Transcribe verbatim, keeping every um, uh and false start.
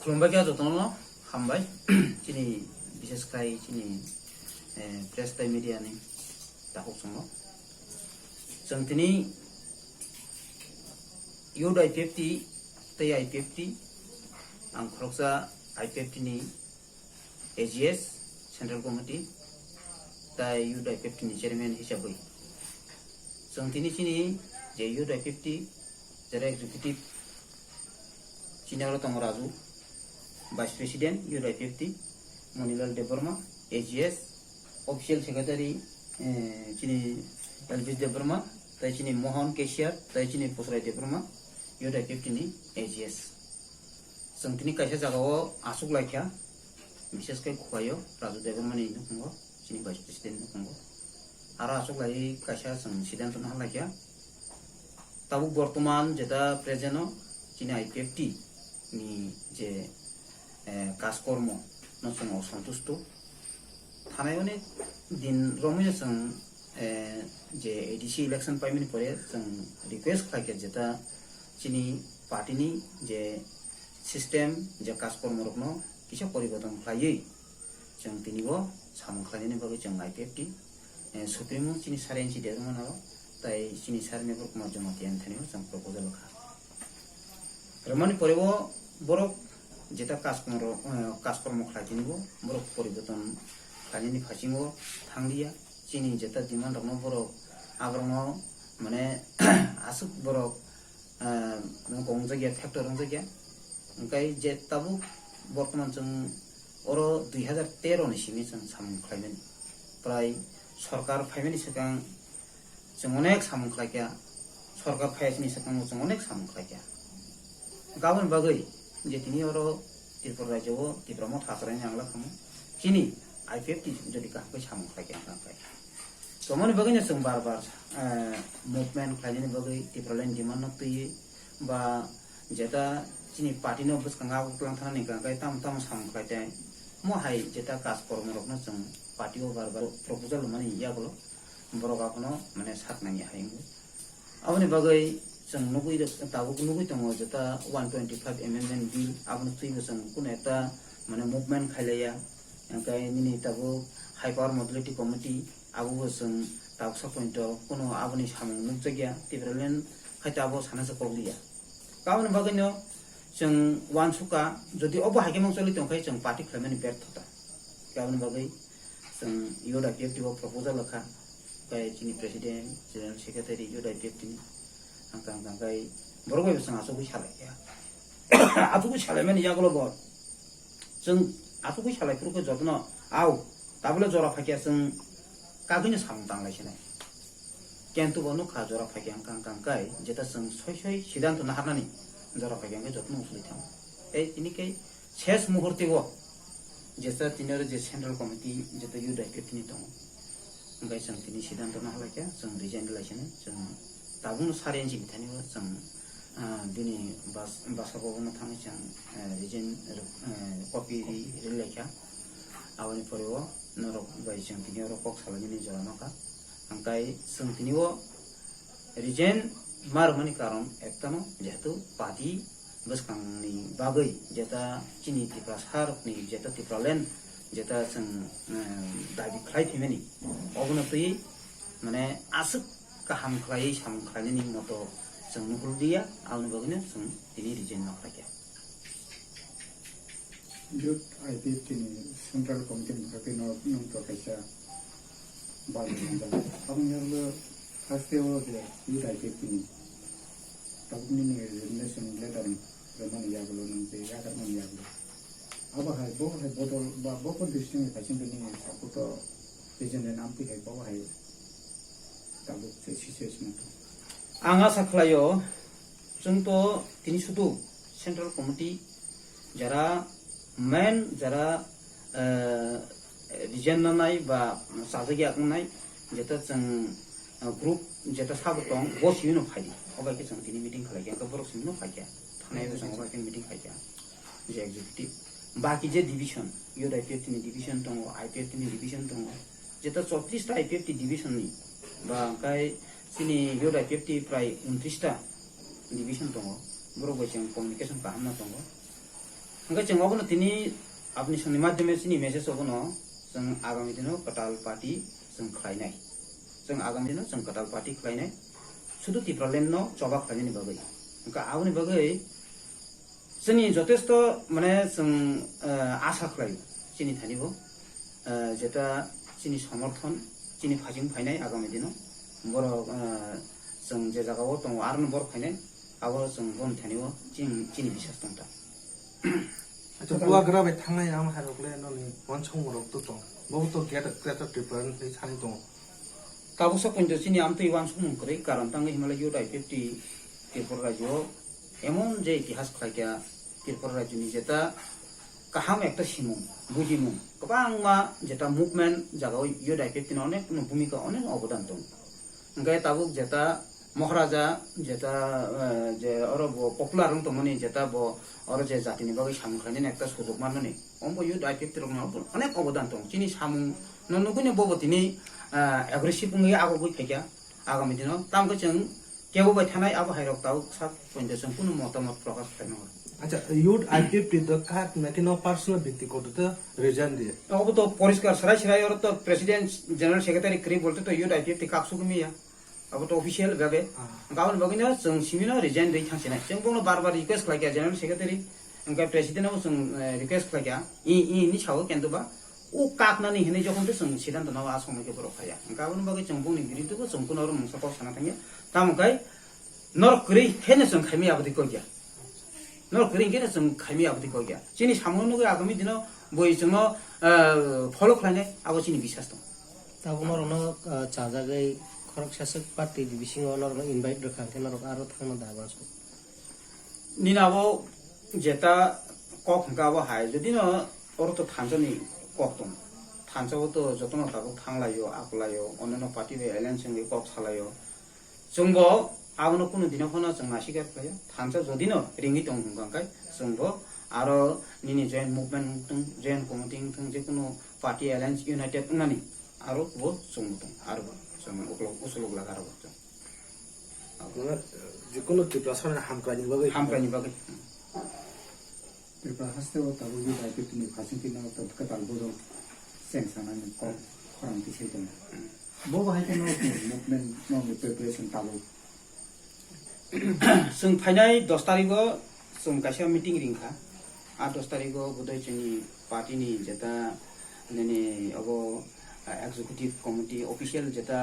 Khulumbai kha jotono hambai. Chini bishes khai chini, eh, press tei media ni takhuk chungo. Chwng tini youth I P F T tei I P F T, ang khoroksa I P F T ni A G S, Central Committee, tai youth I P F T ni chairman hisabwi. Chwng tini chini je youth I P F T, jera executive, chini aro tongo Raju, vice president, youth I P F T, Monilal Debbarma, A G S, official secretary, eh, chini Elvis Debbarma, tai chini Mohan Keshiyar, tai chini Pusrai Debbarma, youth I P F T ni A G S. Chwng tini kaisa jagao achuk laikha, bises khe Khuaio, Raju Debbarmani nukhungo, chini vice president nukhungo. Aro achuk lai kaisa chwng siddhanto naha laikha. Tabuk bortoman jeta present o chini I P F T ni je, eh, kajkormo no chwng osontusto. Thanai onek din romwi no chwng, eh, je A D C election paimani pore chwng request khlaikha jeta chini party ni je system, je kajkormo rokno kisa poriborton khlaiwi chwng tini bo samung khlainani bagwi chwng I P F T, eh, Supremo chini sir N C Debbarma no tai chini sir Meghar Kumar Jamatia ni thani bo chwng proposal kha. Romani pore bo borok jeta kajkormo, eh, kajkormo khlai tini bo borok poriborton khlainani phasingo thanglia. Chini jeta demand rokno borok aborokno mane aswk borok, ah, kong wngjakya, factor wngjakya. Hwnkhe je tabuk bortoman chwng oro dui hazar tero ni simi chwng samung khlaimani. Prai sorkar phaimani swkang chwng onek samung khlaikha, sorkar phaiya chini swkango chwng onek samung khlaikha. Hwnkhe aboni bagwi je tini oro Tripura rajyo o Tipra Motha Acharaini ang lakhamu chini I P F T jodi kaham khe samung khlaikha hwnkhe. Tomoni bagwino chwng bar bar, eh, movement khlainani bagwi Tipraland demand no twiwi ba jeta chini party no bwskango aguk twlang thanani hwnkha khe tamo tamo samung khlai tai. Mo hai jeta kaj kormo rokno chwng party o bar bar proposal mani yagulo borok abono mane sak nangya hai wngwi. Aboni bagwi chwng nugwi rw-, tabuk nugwi tongo jeta one twenty five amendment bill abono twibo chwng kunu ekta mane movement khailaiya. Hwnkhe nini tabuk High Power Modality Committee, abo bo chwng tabuksa point o kunu aboni samung nukjakya, Tipraland khai tabuk sana se kok liya. Aboni bagwino chwng uansukha, jodi obo hai khe mung choli tongkhe chwng party khlaimani berthota. Aboni bagwi chwng youth I P F T o proposal kha, kai chini president, general secretary youth I P F T ni, ang kang kang kai borok bai bwswng achugwi salaikha. Achugwi salaimani yagulo bo chwng achugwi salai phuru khe jotono au tabole jora phaikha chwng kagwino samung tanglai sinai. Kintu bo nukha jora phaikha ang kang kang kai jeta chwng soi soi siddhanto naharnani jora phaikha ang khe jotono usuli thango. Tei tini khe ses muhurte o jeta tini oro je central committee jeta youth I P F T ni tongo. Hwnkhe chwng tini siddhanto nahalaikha chwng resign lai sinai chwng tabukno sari inchi bithani o chwng, ah, bini bas-, basa bobono thangwi chwng, eh, resign rw-, eh, copy ri-, ri laikha. Aboni pore o norok bai chwng tini oro kok salainani jora nokha. Hwnkhe chwng tini o resign ma rwmani karon ektano jehetu party bwskangni bagwi jeta chini Tiprasa rokni jeta Tipraland jeta chwng, eh, dabi khlai phaimani obono twi mane aswk kaham khlaiwi samung khlainani moto chwng nuhuldiya, aboni bagwino chwng tini resign ma khlaikha. Youth I P F T ni Central Committee ni bagwi no nwng to kaisa bal manjak. Aboni ulo first day o je Youth I P F T ni tabuk nini resignation letter rwmani yagulo nwng tei yakarmani yagulo. Abo hai bo hai bodol ba bo bo district ni kaisa nini support o resign amtwi hai bo hai tabuk se situation o. Ang asa khlaio, chwng to tini sudu Central Committee jara main jara, eh, resign nanai ba chajagya wngnai, jeta chwng, eh, group jeta sabo tong, bo siyuno phaidi. Obai khe chwng tini meeting khlaikha, hwnkhe borok siyuno phaikha. Thanai bo chwng obai khe meeting khaikha. Je executive. Baki je division, youth I P F T ni division tongo, I P F T ni division tongo. Jeta chotris ta I P F T division ni, ba hwnkhe chini youth I P F T prai untris ta division tongo. Borok bai chwng communication kaham no tongo. Hwnkhe chwng obono tini apni songni madhyame chini message obono chwng agami dino kwtal party chwng khlainai. Chwng agami dino chwng kwtal party khlainai. Sudu Tipraland no choba khlainani bagwi. Hwnkhe aboni bagwi chini jotesto mane chwng, eh, asa khlaio chini thani bo. Eh, jeta chini somorthon, chini phajing phainai agami dino. Borok, eh, chwng je jagao tongo, arono borok phainai, abo chwng boni thani o chini, chini biswas tongta. Acha, bubagra bai thangnai ang hai rok le noni wansong rok to tong. Bo to get greater Tripura ni sani tongo. Tabuk sa pointo chini amtwi wansukmung kwrwi, karon tangwi himala youth I P F T Tripura rajyo emon je itihas khlaikha Tripura rajyoni jeta kaham ekta simung, bujimung, kwbangma jeta movement jagao youth I P F T ni onek no bhumika, onek no obodan tongo. Hwnkhe tabuk jeta Maharaja, jeta, eh, je oro bo popular wng tongmani, jeta bo oro je jatini bagwi samung khlainani ekta sujok manmani, ombo youth I P F T rokno onek obodan tongo. Chini samung no nugwino bobo tini, eh, aggressive wngwi agogwi phaikha agami dino. Tamkhe chwng kebo bai thanai abo hai rok tabuk sak pointo chwng kunu motamot prokash khlaima horo. Acha, youth I P F T to kak naki no personal byaktigoto to resign diye. Obo to poriskar serai serai oro to president, general secretary kwrwi bolte to youth I P F T kak sugwi ya. Abo to official bhabe. Ah. Hwnkhe aboni bagwino chwng simino resign rwi thangsinai. Chwng bono bar bar request khlaikha general secretary, hwnkhe president abo chwng, eh, request khlaikha. I, i ni sao kendo ba o kaknani hinwi jokhon to chwng siddhanto nao a somoi khe borok phaiya. Hwnkhe aboni bagwi chwng bongni biruddhe bo chwng kuno oro mungsa kok sana thangya. Tamo khe norok kwrwi khe no chwng khaimaya aboni kokya. Norok kwrwi khe no chwng khaimaya aboni kokya. Chini samung nugwi agami dino boi chwngno, eh, follow khlainai abo chini biswas tong. Tabuk norokno, ah, chajagwi khoroksa swk party ni bisingo norokno invite rwkha, hwnkhe norok aro thangna da uansuk? Nini abo jeta kok hwnkha abo hai, jodi no oro to thansa ni kok tong, thansa o to jotono tabuk thanglaio, akwlaio, onno party bai alliance wngwi kok salaio. Chwngbo abono kunu dino phano chwng nasikar khlaio. Thansa jodi no ringwi tongo hwnkha khe chwngbo aro nini joint movement wngthung, joint committee wngthung, je kunu party alliance united wngnani aro bo chwngbo tong, aro bo chwng ukulok usulok laga aro bo chwng. Jikunu Tiprasa ni hamkraini bagwi. Hamkraini bagwi. Tripura haste o tabuk youth I P F T ni phasing twi no kwtal bujok cheng sanani kok khorang tisai tongo. Bo bahai khe no movement no preparation tabuk. Chwng phainai dos tarigo chwng kaisa meeting ringkha. A dos tarigo bodoi chwngni party ni jeta nini obo, ah, executive committee official jeta